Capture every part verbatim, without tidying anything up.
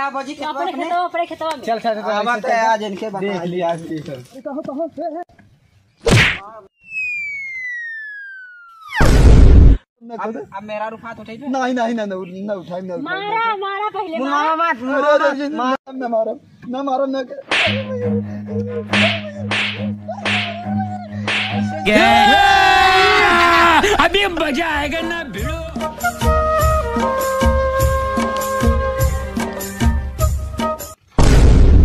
बाबूजी, खेतवा अपने अपने? खेतवा, अपने खेतवा में। चल, चल, चल, आवा चल, तो चल। आज इनके देख बताई। लिया आज के सब। अब, अब मेरा रुफात उठाई पे? नहीं, नहीं, ना, ना, ना उठाई, ना उठाई, ना मारा, उठाई। मारा पहले, मुंगावा मारा। मत, अरे, मुंगावा अरे, मत, ये मार। ना मारो, ना मारो, ना कर। अभी मजा आएगा ना भिड़ो।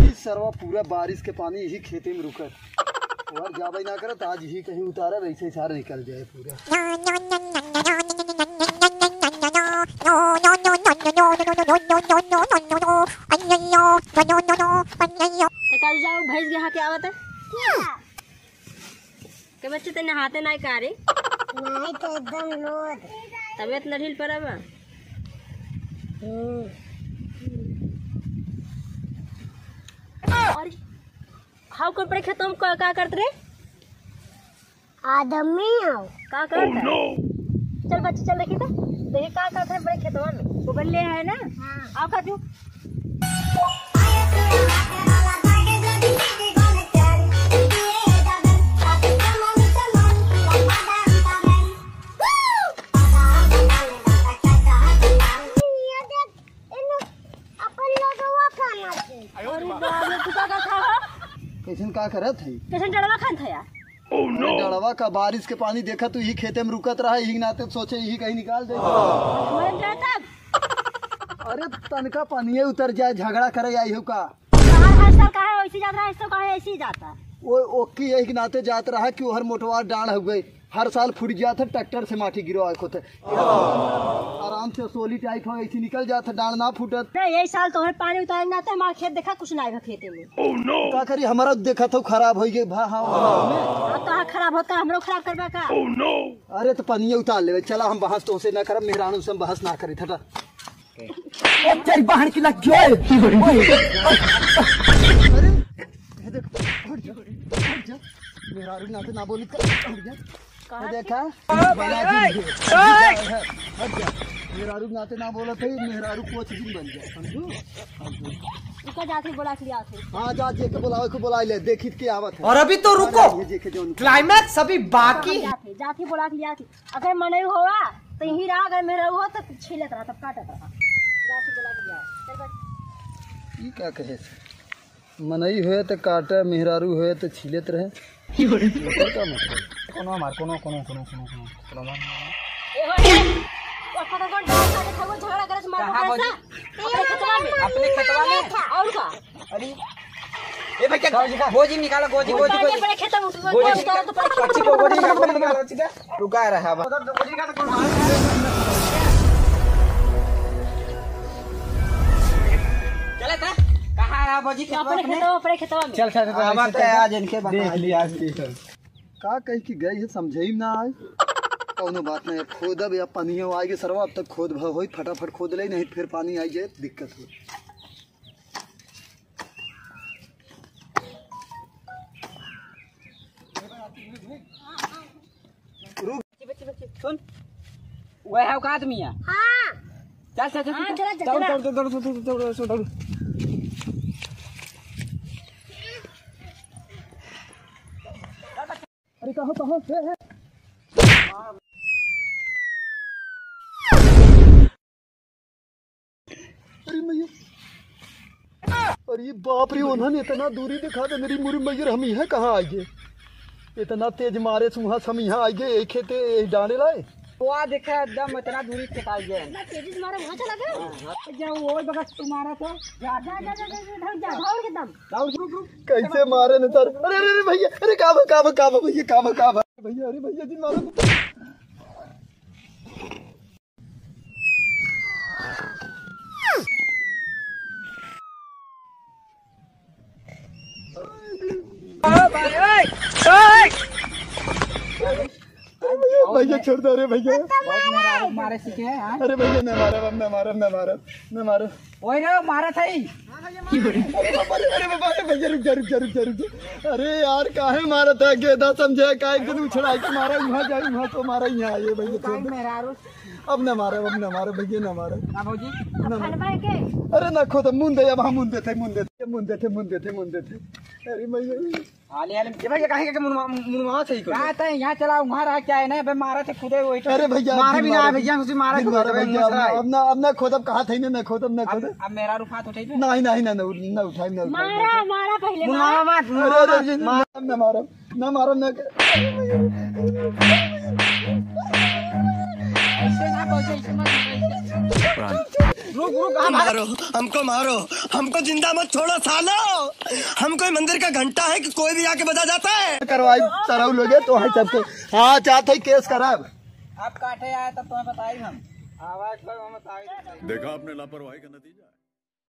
ई सरवा पूरा बारिश के पानी यही खेते में रुकत। और जाबे ना करत, आज ही कहीं उतारा, वैसे ही सारा निकल जाए पूरा। तो कल जाओ, भैंस यहाँ के आवत है। के बच्चे ते नहाते नाई का रे? नहीं तो एकदम लोद। तबियत न ढील पड़ा बा? हम्म। और हाउ कौन पड़े खेतों में का, का करत रे? आदमी हो। का करत है? चल बच्चे, चल देखी तो। देखी का करत है बड़े खेतवा में। गोबर ले है ना? हाँ। आओ काटू। अरे बाप रे, तू का, का खा हो? कैसन का करत है? कैसन डड़वा खात है यार? अरे डड़वा का बारिश के पानी देखा तू यही खेते में रुकत रहा, यही नाते सोचे यही कहीं निकाल दे। मर जाए तब। अरे तनका पानिये उतर जाए, झगड़ा करे आई हो का? हर, हर साल काहे ऐसे जात रहा, ऐसे काहे ऐसे ही जाता? वो ओकी यही नाते जात रहा कि ओहर मोटवार डांड हो गए, हर साल फूट जात है, ट्रैक्टर से माटी गिरवा के होते। आराम से सोली टाइप हो, ऐसे निकल जात है, डांड ना फूटत। नहीं, यही साल तोहरे पानी उतारे नाते हमारा खेत देखा, कुछ ना आएगा खेते में। का करी, हमारा देखा तो खराब हो गए भा। हाँ, हाँ, तो हाँ, खराब होता, हमरो खराब करबा का? अरे तो पानी उतार लेवे, चला हम बहस तोसे ना करब, मेहरानू से हम बहस ना करी, हटा। ओ तेरी बहन की लग गई। अरे, ये देख, हट जा, हट जा। मेहरारू नाते ना बोली तो हट जा। कहाँ ये देखा? बना दी। हट जा। मेहरारू नाते ना बोला थे, मेहरारू कोच दिन बन गया, समझू? रुका, जाके बोला के लिया थे। हाँ, जा, जे के बोलावे को बोला ले, देखी के आवत है। और अभी तो रुको, ये जे के जौन climax अभी बाकी। जाके, जाके बोला के लिया थे। अगर मनई होवा, तो यहीं रहा, अगर मेहरारू हो, तो छीलत रहा, तब काटत रहा। जाके बोला के लिया। चल बैठ। ई का कहे से? मनई होए तो काटे, मेहरारू होए तो छीलत रहे। एकर का मतलब? कोनो मार, कोनो, कोनो मार। ए हो, ए। ओ फटाफट डाल, साले खगो झगड़ा करे से मार कहाँ पकड़ भौजी? सा। अपने खेतवा में। अपने खेतवा में? और का? अरे, ए भाई, क्या? गोजी निकालो, गोजी, गोजी, गोजी। बड़े खेत में, गोजी निकालो, तो बड़े खेत में। अच्छी को गोजी निकालो, गोजी निकालो, अच्छी का। रुका रहा बा। चले था? कहाँ रहा भौजी खेतवा अपने? खेतवा, अपने खेतवा में। चल, चल, चल, चल, आज इनके देख लिया आज की। का कही कि गई है, समझे ही ना आए। कौनो बात नहीं, अब खोदब या पानियो आएगी सरवा, अब तक खोद भ-, होई, फटाफट खोद ले, नहीं फिर पानी आई जाए, दिक्कत हो। रुक। बच्ची, बच्ची, बच्ची, सुन। वह है का आदमी है? हाँ। चल, चल, चल, हाँ, चल। चला, चल, दौड़, चला। दौड़, दौड़। अरे, कहाँ, कहाँ? हे, हे। अरे मैया, अरे बाप रे, उन्होंने इतना दूरी दिखा दे, मेरी मुरी मैया, हम यहाँ कहाँ आइगे? इतना तेज मारे सुहा हम यहाँ आइगे, एक खेते, एक डांडे लाए। वाह, देखा, एकदम इतना दूरी से आइगे। इतना तेजी से मारे, वहाँ चला गया। जा, वो बगस तुम्हारा तो। जा, जा, जा, जा, जा, जा, जा, दौड़ के दम। दौड़, रुक, रुक। कैसे मारे न सर? अरे, अरे, अरे भैया, अरे का बा, का बा, का बा भैया, का बा, का बा? भैया, अरे भैया जी, मारो। भैया, छोड़ दे रे भैया। बहुत मेहरारू मारे सीखे हैं, हाँ? अरे भैया, न मारब, अब न मारब, न मारब, न मारब। ओए रे, मारत है। अरे बाबा रे, अरे बाबा रे, भैया, रुक जा, रुक जा, रुक जा, रुक जा। अरे यार, काहे मारत है? गेदा समझे, काहे के उछड़ा के मारा, वहाँ जाए, वहाँ तो मारा, यहाँ आइए भैया, छोड़ दे। मेहरारू। अब न मारब, अब न मारब भैया, न मारब। ना भौजी। न मारब। अरे न खोद, मुन दे, अब हम मुन देते, मुन देते, मुन देते, मुन देते, मुन देते। अरे भैया। हाले, हाले। ये भैया, काहे के मुनवा-, मुनवा सही करो? बात है, यहाँ चला, वहाँ रहा, क्या है ना, अबे मारा थे खुदे वही तो। अरे भैया, मारा भी ना, भैया, मुझे मारा नहीं, मारा भैया, अब ना, अब ना खोदब, कहा था ही ना, ना खोदब, ना खोदब। अब मेरा रुफात उठे पे? नहीं, नहीं, ना, ना, ना उठाई, ना उठाई, ना मारा, उठाई। मारा पहले, मुनवा मारा। मत, अरे, मुनवा अरे, मत, मारा। ना मारब, ना मारब, ना। ऐसे ना बोल, ऐसे मत बोल। रुक, रुक, हम मारो, हमको मारो, हमको जिंदा मत छोड़ो सालो। हम कोई मंदिर का घंटा है कि कोई भी आके बजा जाता है? करवाई, सराऊ लोगे तो है सबके। हाँ, चाहते ही केस कराब। आप काटे आए तब तुम्हें बताई हम। आवाज पर हम बताई। देखा आपने लापरवाही का नतीजा।